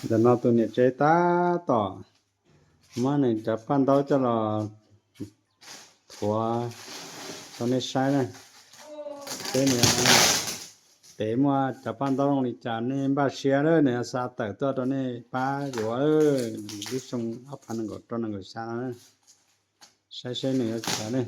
Ntawm no tus niam tsev tab tom muab nws cov paj ntaub coj los thuav rau nej saib na. Seb nws, pem muaj cov paj ntaub zoo li cas, nej npaj siab lawm nws xa tawm tuaj rau nej pab yuav. Lub xyoo ob phav nees nkaum rau nees nkaum xya no, saib seb nws yuav cas ne.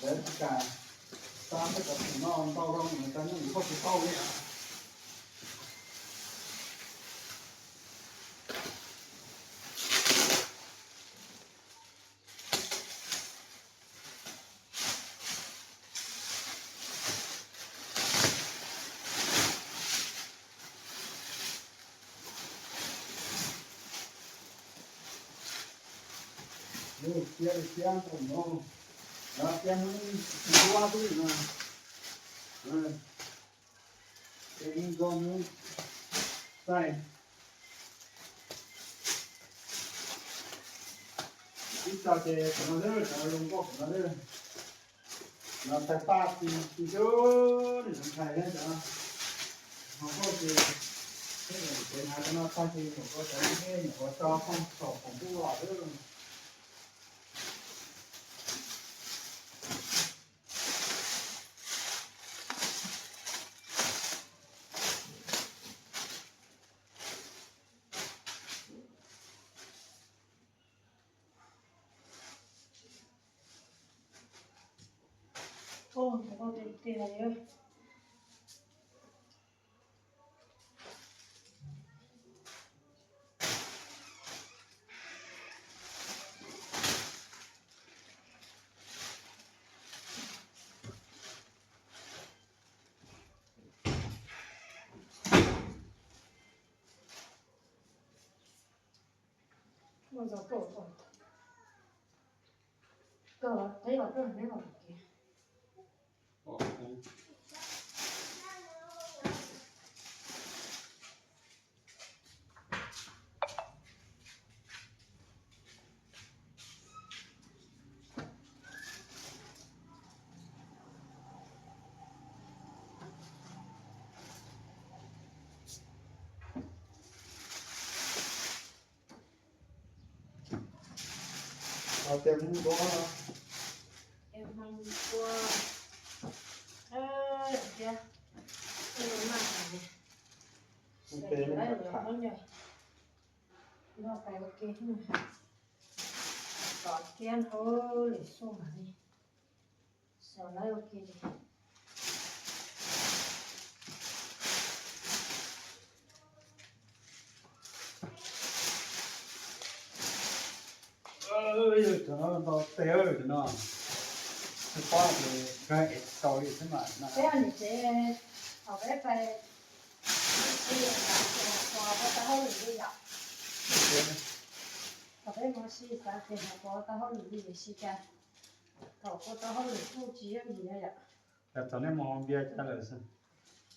Lawv tsis kam xa tej cov khoom no ntau zoo, lawv tau nyob mus koj tsis tau li. Ua tiab li tiab ntau no, tiab hnub tsis duab xwb no. Ces mus nrog hnub txaij ib co ces tam no lawm, tam no zoo nkauj tam no lawm. No txais paj tsis tsis xyov nws ntshai thiab ntag. Ho koj ces, ces hnav cov no tag ces nyuam qhuav cov no nyuam qhuav tso phooj saum khoom ntuj los xwb. Tias mus ua, tias mus ua, tias mus ua, mus ua, mus ua, mus ua, tom kiab hauv lwm xyoo mam li xav lawv ua ke li. Cov no ntau tes cov no, tsis paub tias kag es tau li xwb mas no. Peb niam tsev, thaum peb pais, peb xav tias ho puas tau hauj lwm li yom. Thaum peb mus ua si xav tias ho puas tau hauj lwm li, tiam sis cas thaum puas tau hauj lwm kuj tsis yooj yim no yom. Cas thaum nej mus npias cas lawm,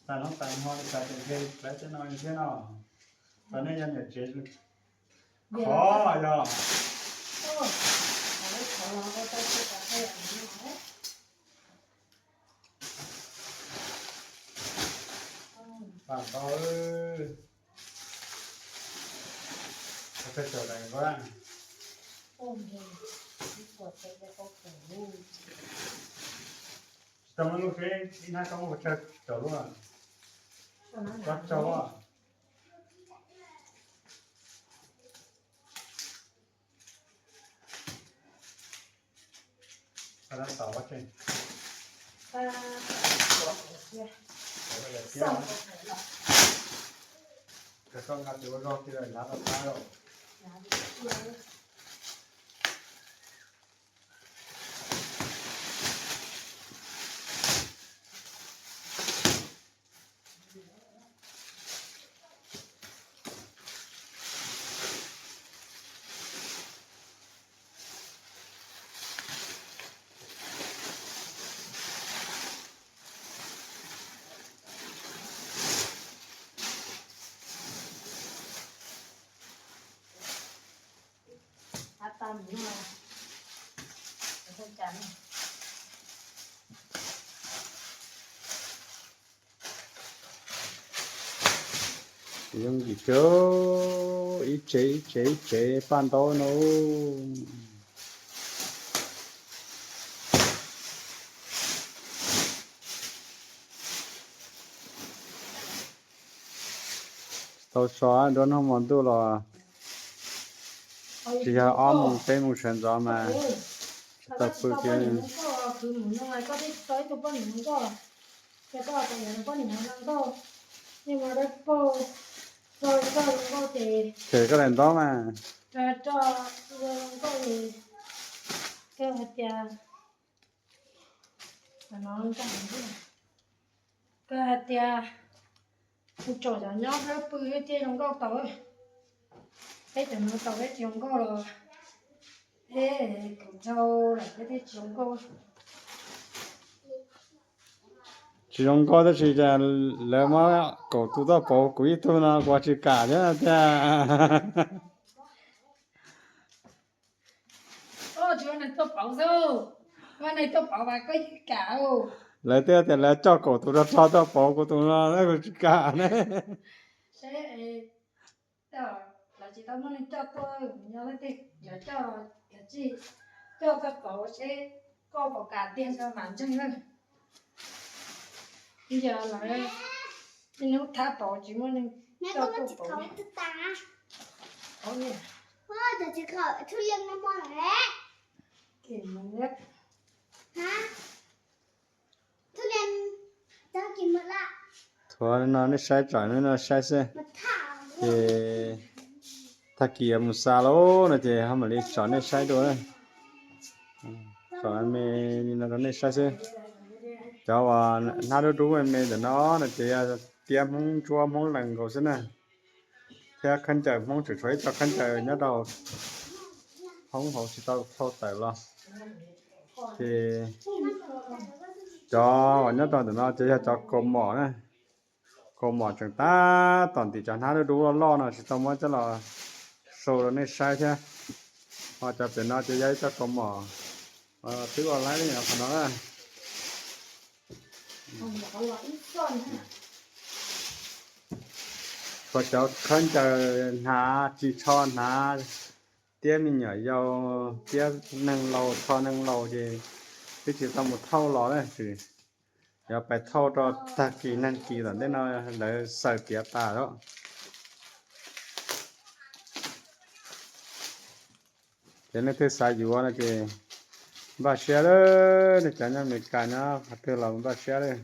tag no tas ho li cas ces ntshe lawv tej no li thiab no. Thaum nej yog niam tsev khov yog. Pam tau, cov khaub caum daim nqaij. Tsis tau muaj lub seb ib hnab koj muab pes tsawg caum lub, koj tsaug. Koj nqa tus ua zog tiag, hnyav rau qab lauj. Yooj yim kawg, ib tsev ib tsev ib tsev paj ntaub no. Tsis tau so, nruab hnub hmo ntuj los tsis yog ob moos peb moos sawv ntxov mas tsis tau pw kiag. Ces koj daim ntaub mas, kawg hais tias, kawg hais tias, kuv tsom cov nyob dawb pw thiaj zoo nkauj tau. Peb cov no tau peb tsis zoo nkauj los, peb kaum ntau lawm peb thiaj tsis zoo nkauj. Tsis zoo nkauj tab sis lawv muab kaum tus tuaj pauv kuv ib tug no kuv tsis kam thiab tiag. Tsis ua neeg tuaj pauv xwb, ua neeg tuaj pauv mas koj yeej kam. Lawv twb tias lawv coj kaum tus rog rog tuaj pauv kuv tus no kuv tsis kam ne. Seb, lawv tsis tau muaj neeg coj tuaj, yog leej twg yuav coj los kav tsij coj tuaj pauv seb koj puas kam tiag rau mam ntseeg na. Yog lawv niaj hnub thab pauv tsis muaj neeg coj tuaj pauv. Thuav no nej saib, tsom no nej saib xwb. Ces tag kis yuav mus xa lauj no ces ho mam li tsom nej saib dua. Tsom me li no rau nej saib xwb. Cov uas hnab dub dub me me ntawm no no ces yog tiab Hmoob ntsuab Hmoob lees nkaus xwb na. Thiab khaub ncaws Hmoob tseem tshuav ib co khaub ncaws nyob rau hoob hauv tsis tau thau tawm los. Ces cov uas nyob rau ntawm no ces yog cov kaus mom na. Kaus mom tseem tab tom ntim cov hnab dub dub loj loj no tsis tau muab coj los show rau nej saib thiab. Ho cov pem no ces yog ib co kaus mom twb ua laib li qhov no na. Tshuav cov khaub ncaws hnav ris tsho hnav tiab me nyuam yaus tiab neeg laus tsho neeg laus ces twb tsis tau mus thauj los na, tseem yuav pais thauj rau tag kis neeg kis tom ntej no lawv xaws tiav tas lawm. Ces leej twg xav yuav no ces npaj siab lawm, nej cov nyob Amelikas nyob qhov twg los npaj siab lawm.